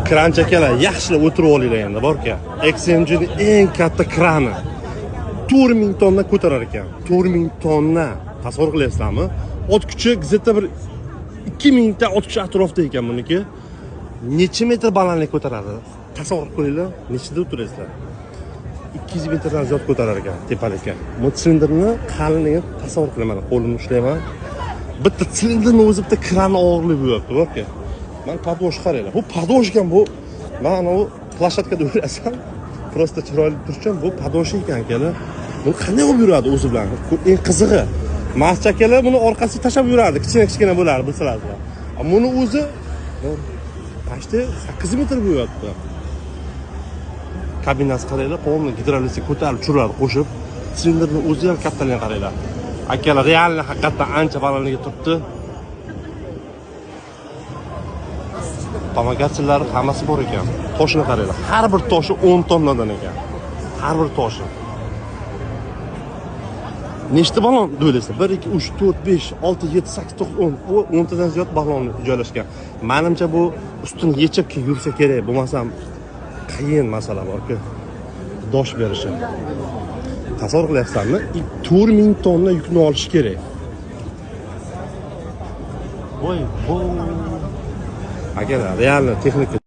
Kranchi akalar, yaxshilab o'tirib olinglar endi, borka. XMG'ning eng katta krani. 4000 tonna ko'tarar ekan. 4000 tonna. Tasavvur qilyapsizlarmi? Ot kuchi где-то bir 2000 ta ot kuchi atrofida ekan buniki. Necha metr balandlik ko'taradi? Tasavvur qilinglar, nechida o'tirasizlar? 200 metrdan ziyod ko'tarar ekan tepalikka. Bu silindrni qalinligini tasavvur qiling, mana qo'limni ushlayman. Bitta silindrni o'zi bitta kranni og'irligi bo'lyapti, borka. Mana подвоз qaranglar. Bu подвоз ekan bu. Mana u площадка da yurasam, просто chiroyli turish uchun bu подвоз ekan, akalar. Buni qanday olib yuradi o'zi bilan? Eng qizig'i, Mascha akalar buni orqasiga tashlab yurardi, kichkina kichkina bo'lardi, bilsalaringlar. Buni o'zi почти 8 metr bo'lyapti. Kabinasi qaranglar, полный gidrolitga ko'tarib tushiradi qo'shib. Silindrni o'zi ham kattaligini qaranglar. Akalar, реально haqiqatdan ancha balandlikka turibdi. Помогательлari hammasi bor ekan. Toshini qaranglar. Har bir toshi 10 tonnadan ekan. Har bir toshi. Nechta balon o'ylaysiz? 1 2 3 4 5 6 7 8 9 10. Bu 10 tadan ziyod balon joylashgan. Menimcha bu ustini yechib keyin yursa kerak. Bo'lmasam qiyin masala borku. Dosh berishi. Tasavvur qilyapsizlarmi? 4000 tonna yukni olish kerak. Voy, voy. Akalar, реально texnika.